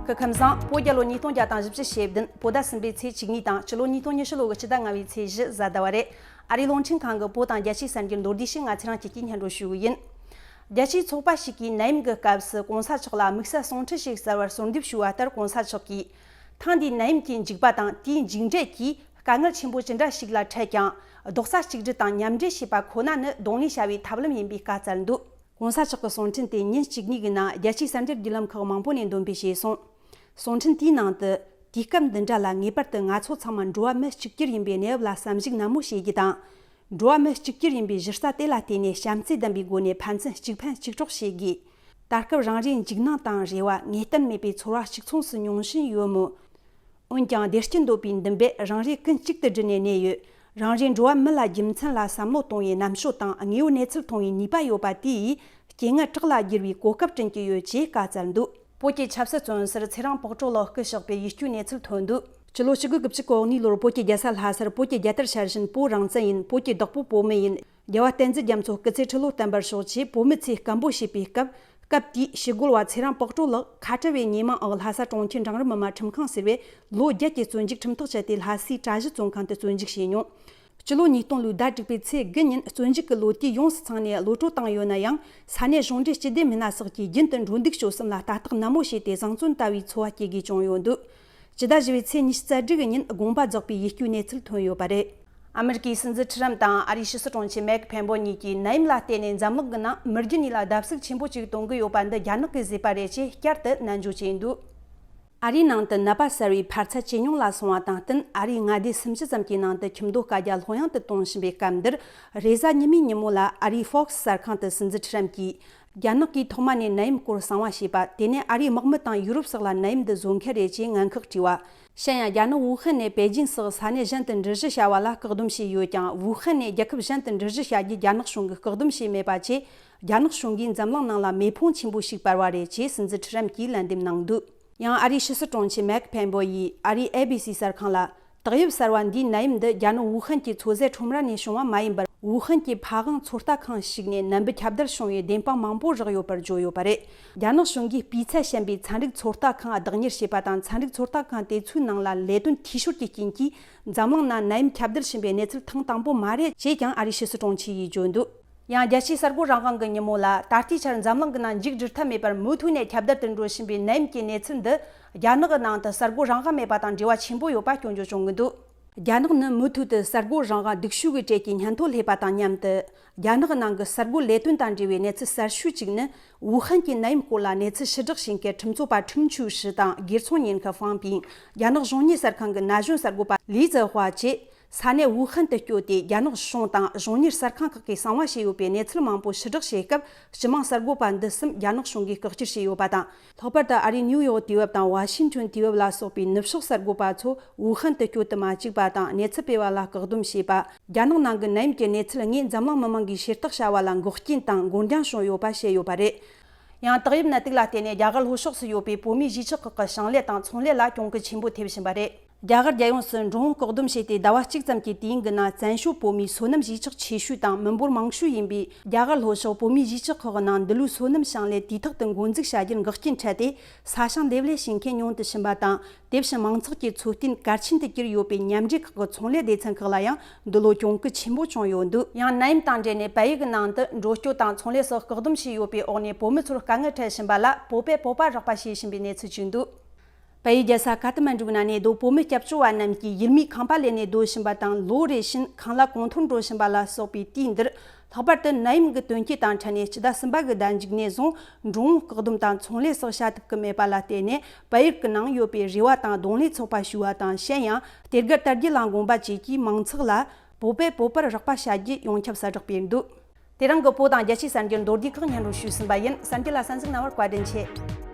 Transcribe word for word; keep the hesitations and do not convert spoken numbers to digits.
སྐུ་ཁམས་བཟང་། བོད་རྒྱལ་ལོ་ཉིས་སྟོང་བརྒྱ་དང་བཞི་བཅུ་ཞེ་བདུན་བོད་ཟླ་གསུམ་པའི་ཚེས་བཅུ་གཉིས་དང་སྤྱི་ལོ་ཉིས་སྟོང་ཉི་ཤུ་ལོ་གི་སྤྱི་ཟླ་ལྔ་པའི་ཚེས་བཞི་གཟའ་ཟླ་བ་རེད། ཨ་རིའི་རླུང་འཕྲིན་ཁང་གི་བོད་དང་རྒྱལ་སྤྱིའི་གསར་འགྱུར་མདོར་བསྡུས་ཤིག་ང་ཚེ་རིང་སྐྱིད་ཀྱིས་སྙན་སྒྲོན་ཞུ་གི་ཡིན། རྒྱལ་སྤྱིའི་ཚོགས་པ་ཞིག་གིས་ནད་ཡམས་ཀྱི་སྐབས་སུ་གོང་ས་མཆོག་ལ་དམིགས་བསལ་གསུང་འཕྲིན་ཞིག་གསར་བར་གསོལ་འདེབས་ཞུས་པ་ལྟར། གོང་ས་མཆོག་གིས་ཐེངས་འདིའི་ནད་ཡམས་ཀྱི་འཇིགས་པ་དང་དེའི་མཇུག་འབྲས་ཀྱིས་དཀའ་ངལ་ཆེན་པོ་ཅི་འདྲ་ཞིག་ལ་འཕྲད་ཀྱང་རྡོག་རྩ་གཅིག་སྒྲིལ་དང་མཉམ་འབྲེལ་བྱེད་པ་ཁོ་ན་ནི་གདོང་ལེན་བྱ་བའི་ཐབས་ལམ་ཡིན་པའི་བཀའ་སྩལ་འདུག་གོང་ས་མཆོག་གི་གསུང་འཕྲིན་དེ་ཉིན་གཅིག་གཉིས་ཀྱི་ནང་རྒྱལ་སྤྱིའི་གསར་འགྱུར་བརྒྱུད་ལམ་ཁག་མང་པོ་ནས་འདོན་སྤེལ་བྱས་སོང་། གསུང་འཕྲིན་དེའི་ནང་དུ། དུས་སྐབས་འདི་འདྲ་ལ་ངེས་པར་དུ་ང་ཚོ་ཚང་མ་འགྲོ་བ་མི་གཅིག་གྱུར་ཡིན་པའི་གནས་བབ་ལ་བསམ་གཞིག་ནན་མོ་བྱེད་རྒྱུ་དང་། འགྲོ་བ་མི་གཅིག་གྱུར་ཡིན་པའི་གཞི་རྩ་དེ་ལ་བརྟེན་ནས་བྱམས་བརྩེ་ལྡན་པའི་སྒོ་ནས་ཕན་ཚུན་གཅིག་ཕན་གཅིག་གྲོགས་བྱེད་དགོས། ད་སྐབས་རང་རེའི་འཇིགས་སྣང་དང་རེ་བ། ངེས་གཏན་མེད་པའི་ཚོར་བ་གཅིག་མཚུངས་སུ་མྱོང་བཞིན་ཡོད་མོད། འོན་ཀྱང་བདེ་སྐྱིད་འདོད་པའི་འདུན་པས་རང་རེ་ཀུན་གཅིག་ཏུ་བསྒྲིལ་ནས་གནས་ཡོད། རང་རེའི་འགྲོ་བ་མི་ལ་རྒྱུ་མཚན་ལ་བསམ་བློ་གཏོང་བའི་རྣམ་དཔྱོད་དང་དངོས་ཡོད་གནས་ཚུལ་མཐོང་བའི་ནུས་པ་ཡོད་པ་དེ་ཡིས་རྐྱེན་ངན་བྲག་ལ་བསྒྱུར་བའི་གོ་སྐབས་བསྐྲུན་གྱི་ཡོད་ཅེས་བཀའ་སྩལ་འདུག་བོད་ཀྱི་ཆབ་སྲིད་བཙོན་ཟུར་ཚེ་རིང་ཕག་གྲུ་ལགས་སྐུ་གཤེགས་པའི་ཡིད་སྐྱོའི་གནས་ཚུལ་ཐོན་འདུག་སྤྱི་ལོ་ཆིག་སྟོང་དགུ་བརྒྱ་བཅུ་གོ་གཉིས་ལོར་བོད་ཀྱི་རྒྱལ་ས་ལྷ་སར་བོད་ཀྱི་རྒྱལ་དར་ཤར་བཞིན། བོད་རང་བཙན་ཡིན། བོད་ཀྱི་བདག་པོ་བོད་མི་ཡིན། རྒྱལ་བ་བསྟན་འཛིན་རྒྱ་མཚོ་སྐུ་ཚེ་ཁྲི་ལོ་བརྟན་པར་ཤོག་ཅེས་བོད་མི་ཚོས་སྐད་འབོད་བྱས་པའི་སྐབས། སྐབས་དེའི་ཞི་རྒོལ་བ་ཚེ་རིང་ཕག་གྲུ་ལགས་ཁ་བྲལ་བའི་ཉེ་མ་འོག་ལྷ་ས་གྲོང་ཁྱེར་འབྲིང་རིམ་མི་དམངས་ཁྲིམས་ཁང་ཟེར་བས་ལོ་བརྒྱད་ཀྱི་བཙོན་འཇུག་ཁྲིམས་ཐག་བཅད་དེ། ལྷ་སའི་གྲྭ་བཞི་བཙོན་ཁང་དུ་བཙོན་འཇུག་བྱས་མྱོང་། སྤྱི་ལོ་ཉིས་སྟོང་ལོའི་ཟླ་དྲུག་པའི་ཚེས་དགུ་ཉིན་བཙོན་འཇུག་གི་ལོ་དུས་ཡོངས་སུ་ཚང་ནས་གློད་བཀྲོལ་བཏང་ཡོད་ན་ཡང་། ས་གནས་གཞུང་འབྲེལ་སྤྱི་བདེ་མི་སྣ་སོགས་ཀྱིས་རྒྱུན་དུ་འགྲོ་འདུག་སྤྱོད་གསུམ་ལ་ལྟ་རྟོག་ནན་མོ་བྱས་ཏེ། བཟང་བཙོན་ལྟ་བུའི་འཚོ་བ་སྐྱེལ་དགོས་བྱུང་ཡོད་འདུག་སྤྱི་ཟླ་བཞི་པའི་ཚེས་ཉི་ཤུ་རྩ་དྲུག་གི་ཉིན་དགོངས་པ་རྫོགས་པའི་ཡིད་སྐྱོའི་གནས་ཚུལ་ཐོན་ཡོད་པ་རེད། ཨ་མི་རི་ཀའི་སྲིད་འཛིན་ཁྲི་རམ་དང་ཨ་རིའི་ཕྱི་སྲིད་དྲུང་ཆེ་མེག་ཕེམ་པོ་གཉིས་ཀྱིས་ནད་ཡམས་ལ་བརྟེན་ནས་འཛམ་གླིང་གི་ནང་མི་རྒྱུ་གཉིས་ལ་བརྡབ་གསིག་ཆེན་པོ་ཅིག་གཏོང་གི་ཡོད་པ་འདི་རྒྱ་ནག་གིས་བཟོས་པ་རེད་ཅེས་བསྐྱར་དུ་ནན་བརྗོད་བྱས་འདུག་ཨ་རིའི་ནང་དུ་ནད་པ་གསར་བའི་འཕར་ཚད་ཇེ་ཉུང་ལ་སོང་བ་དང་བསྟུན། ཨ་རིའི་མངའ་སྡེ་སུམ་ཅུ་ཙམ་གྱི་ནང་དུ་ཁྱིམ་སྡོད་བཀའ་རྒྱ་ལྷོད་ཡངས་དུ་གཏོང་བཞིན་པའི་སྐབས་འདིར། རེས་གཟའ་ཉི་མའི་ཉིན་མོ་ལ་ཨ་རིའི་Fox གསར་ཁང་དུ་སྲིད་འཛིན་ཁྲི་རམ་གྱིས། རྒྱ་ནག་གིས་ཐོག་མ་ནས་ནད་ཡམས་སྐོར་གསང་བ་བྱས་པ། དེ་ནས་ཨ་རིའི་དམག་མི་དང་ཡུ་རོབ་སོགས་ལ་ནད་ཡམས་འདི་བཟོ་མཁན་རེད་ཅེས་ངན་ཁག་བྲིས་པ། གཞན་ཡང་། རྒྱ་ནག་ཝུ་ཧན་ནས་པེ་ཅིན་སོགས་ས་གནས་གཞན་དུ་འགྲུལ་བཞུད་བྱ་བ་ལ་བཀག་སྡོམ་བྱས་ཡོད་ཀྱང་། ཝུ་ཧན་ནས་རྒྱལ་ཁབ་གཞན་དུ་འགྲུལ་བཞུད་བྱ་རྒྱུ་རྒྱ་ནག་གཞུང་གིས་བཀག་སྡོམ་བྱས་མེད་པ་བཅས། རྒྱ་ནག་གཞུང་གིས་འཛམ་གླིང་ནང་ལ་མེ་ཕུང་ཆེན་པོ་ཞིག་སྤར་བ་རེད་ཅེས་སྲིད་འཛིན་ཁྲི་རམ་གྱིས་ལན་འདེབས་གནང་འདུག་ཡང་ཨ་རིའི་ཕྱི་སྲིད་དྲུང་ཆེ་མེག་ཕེམ་པོ་ཡིས་ཨ་རིའི་ཨེ་བི་སི་གསར་ཁང་ལ། བཏགས་དབྱིབས་གསར་བ་འདིའི་ནད་ཡམས་འདི་རྒྱ་ནག་ཝུ་ཧན་གྱི་མཚོ་ཟས་ཁྲོམ་ར་ནས་བྱུང་བ་མ་ཡིན་པར། ཝུ་ཧན་གྱི་ཕ་ཝང་མཚོ་ལྟ་ཁང་ཞིག་ནས་ནད་འབུ་ཁྱབ་གདལ་བྱུང་བའི་བདེན་དཔང་མང་པོ་བཞག་ཡོད་པར་བརྗོད་ཡོད་པ་རེད། རྒྱ་ནག་གཞུང་གིས་སྤུས་ཚད་ཞན་པའི་ཚན་རིག་མཚོ་ལྟ་ཁང་བདག་གཉེར་བྱས་པ་དང་། ཚན་རིག་མཚོ་ལྟ་ཁང་དེ་ཚོའི་ནང་ལ་ལས་དོན་འཐུས་ཤོར་གྱི་རྐྱེན་གྱིས། འཛམ་གླིང་ནང་ནད་ཡམས་ཁྱབ་གདལ་ཕྱིན་པའི་གནས་ཚུལ་ཐེངས་དང་པོ་མ་རེད་ཅེས་ཀྱང་ཨ་རིའི་ཕྱི་སྲིད་དྲུང་ཆེ་ཡིས་བརྗོད་འདུག་ཡང་། རྒྱལ་སྤྱིའི་གསར་འགོད་རང་དབང་གི་ཉིན་མོ་ལ། ད་ལྟའི་ཆར་འཛམ་གླིང་གི་ནང་མཇུག་སྒྲིལ་ཐབས་མེད་པར་མུ་མཐུད་ནས་ཁྱབ་གདལ་དུ་འགྲོ་བཞིན་པའི་ནད་ཡམས་ཀྱི་གནས་ཚུལ་འདི། རྒྱ་ནག་གི་ནང་དུ་གསར་འགོད་རང་དབང་མེད་པ་དང་འབྲེལ་བ་ཆེན་པོ་ཡོད་པ་སྐྱོན་བརྗོད་བྱུང་གི་འདུག་རྒྱ་ནག་ནི་མུ་མཐུད་དུ་གསར་འགོད་རང་དབང་སྡུག་ཤོས་ཀྱི་གྲས་ཀྱི་སྙན་ཐོ་སླེབས་པ་དང་མཉམ་དུ། རྒྱ་ནག་ནང་གི་གསར་འགོད་ལས་དོན་དང་འབྲེལ་བའི་གནས་ཚུལ་གསར་ཤོས་གཅིག་ནི། ཝུ་ཧན་གྱི་ནད་ཡམས་སྐོར་ལ་གནས་ཚུལ་ཕྱིར་བསྒྲགས་བྱེད་མཁན་ཁྲིམས་རྩོད་པ་ཁྲིན་ཆུའུ་ཧྲི་དང་སྒེར་ཚོང་ཉེན་ཁང་ཧྥང་པིང་། རྒྱ་ནག་གཞུང་གཉེར་གསར་ཁང་གི་ན་གཞོན་གསར་འགོད་པ་ལི་ཙེ་ཧྭ་བཅས། ས་གནས་ཝུ་ཧན་དུ་བསྐྱོད་དེ། རྒྱ་ནག་གཞུང་དང་གཞུང་གཉེར་གསར་ཁང་ཁག་གིས་གསང་བ་བྱས་ཡོད་པའི་གནས་ཚུལ་མང་པོ་ཕྱིར་བསྒྲགས་བྱེད་སྐབས། སྤྱི་དམངས་གསར་འགོད་པ་འདི་གསུམ་རྒྱ་ནག་གཞུང་གིས་བཀག་སྐྱིལ་བྱས་ཡོད་པ་དང་། ལྷག་པར་དུ་ཨ་རིའི་ནིའུ་ཡོག་དུས་བབ་དང་ཝ་ཤིང་ཊོན་དུས་བབ་ལ་སོགས་པའི་ནུབ་ཕྱོགས་གསར་འགོད་པ་ཚོ་ཝུ་ཧན་དུ་བསྐྱོད་དུ་མ་བཅུག་པ་དང་། གནས་ཚུལ་སྤེལ་བ་ལ་བཀག་སྡོམ་བྱས་པ། རྒྱ་ནག་ནང་གི་ནད་ཡམས་ཀྱི་གནས་ཚུལ་དངོས་འཛམ་གླིང་མི་མང་གིས་ཤེས་རྟོགས་བྱ་བ་ལ་འགོག་རྐྱེན་དང་འགོར་འགྱངས་བྱུང་ཡོད་པ་བཤད་ཡོད་པ་རེད། ཡང་། ཏོག་དབྱིབས་ནད་དུག་ལ་བརྟེན་ནས་རྒྱ་གར་ལྷོ་ཕྱོགས་སུ་ཡོད་པའི་བོད་མིའི་གཞིས་ཆགས་ཁག་གི་ཞིང་ལས་དང་ཚོང་ལས་ལ་གྱོང་གུན་ཆེན་པོ་ཐེབས་བཞིན་པ་རེད། རྒྱ་གར་རྒྱལ་ཡོངས་སུ་འགྲོ་འོང་བཀག་སྡོམ་བྱས་ཏེ་ཟླ་བ་གཅིག་ཙམ་གྱི་དུས་ཡུན་གྱི་ནང་། བཙན་བྱོལ་བོད་མིའི་སོ་ནམ་གཞིས་ཆགས་ཆེ་ཤོས་དང་མི་འབོར་མང་ཤོས་ཡིན་པའི་རྒྱ་གར་ལྷོ་ཕྱོགས་བོད་མིའི་གཞིས་ཆགས་ཁག་གི་ནང་། འདི་ལོའི་སོ་ནམ་ཞིང་ལས་དུས་ཐོག་ཏུ་འགོ་འཛུགས་བྱ་རྒྱུར་འགོག་རྐྱེན་འཕྲད་དེ། ས་ཞིང་འདེབས་ལས་བྱེད་མཁན་ཉུང་དུ་ཕྱིན་པ་དང་། དེ་བཞིན་མང་ཚོགས་ཀྱི་འཚོ་རྟེན་གལ་ཆེན་དུ་གྱུར་ཡོད་པའི་མཉམ་འབྲེལ་ཁག་གི་ཚོང་ལས་སྡེ་ཚན་ཁག་ལ་ཡང་འདི་ལོ་གྱོང་གུན་ཆེན་པོ་བྱུང་ཡོད་འདུག་ཡང་། ནད་ཡམས་དང་འབྲེལ་ནས་བལ་ཡུལ་གྱི་ནང་དུ་འགྲོ་སྐྱོད་དང་ཚོང་ལས་སོགས་བཀག་སྡོམ་བྱས་ཡོད་པའི་འོག་ནས། བོད་མི་ཚོར་དཀའ་ངལ་འཕྲད་བཞིན་པ་ལ་བོད་པས་བོད་པ་རོགས་པ་བྱེད་བཞིན་པའི་གནས་ཚུལ་བྱུང་འདུག་བལ་ཡུལ་རྒྱལ་ས་ཀ་ཐ་མན་གྲུའི་ནང་གནས་སྡོད་བོད་མི་སྐྱབས་བཅོལ་བ་རྣམས་ཀྱིས་ཡུལ་མིའི་ཁང་པ་ལས་ནས་སྡོད་བཞིན་པ་དང་། ལོ་རེ་བཞིན་ཁང་གླ་གོང་མཐོར་འགྲོ་བཞིན་པ་ལ་སོགས་པའི་དུས་འདིར། ལྷག་པར་དུ་ནད་ཡམས་ཀྱི་དོན་རྐྱེན་དང་འཕྲད་ནས་སྤྱི་ཟླ་གསུམ་པ་གི་ཟླ་མཇུག་ནས་བཟུང་འགྲོ་འོང་བཀག་སྡོམ་དང་ཚོང་ལས་སོགས་བྱ་ཐུབ་ཀྱི་མེད་པ་ལ་བརྟེན་ནས། བལ་ཡུལ་གྱི་ནང་ཡོད་པའི་རེ་བ་དང་གདོང་ལེན་ཚོགས་པ་ཞུ་བ་དང་། གཞན་ཡང་། ལྟེ་སྒར་དར་རྒྱས་གླིང་དགོན་པ་བཅས་ཀྱིས་མང་ཚོགས་ལ་བོད་པས་བོད་པར་རོགས་པ་བྱ་རྒྱུ་ཡོངས་ཁྱབ་གསལ་བསྒྲགས་སྤེལ་འདུག་དེ་རིང་གི་བོད་དང་རྒྱལ་སྤྱིའི་གསར་འགྱུར་མདོར་བསྡུས་ཁག་སྙན་སྒྲོན་ཞུས་ཟིན་པ་ཡིན། གསར་འགྱུར་ལ་གསན་གཟིགས་གནང་བར་བཀའ་དྲིན་ཆེ།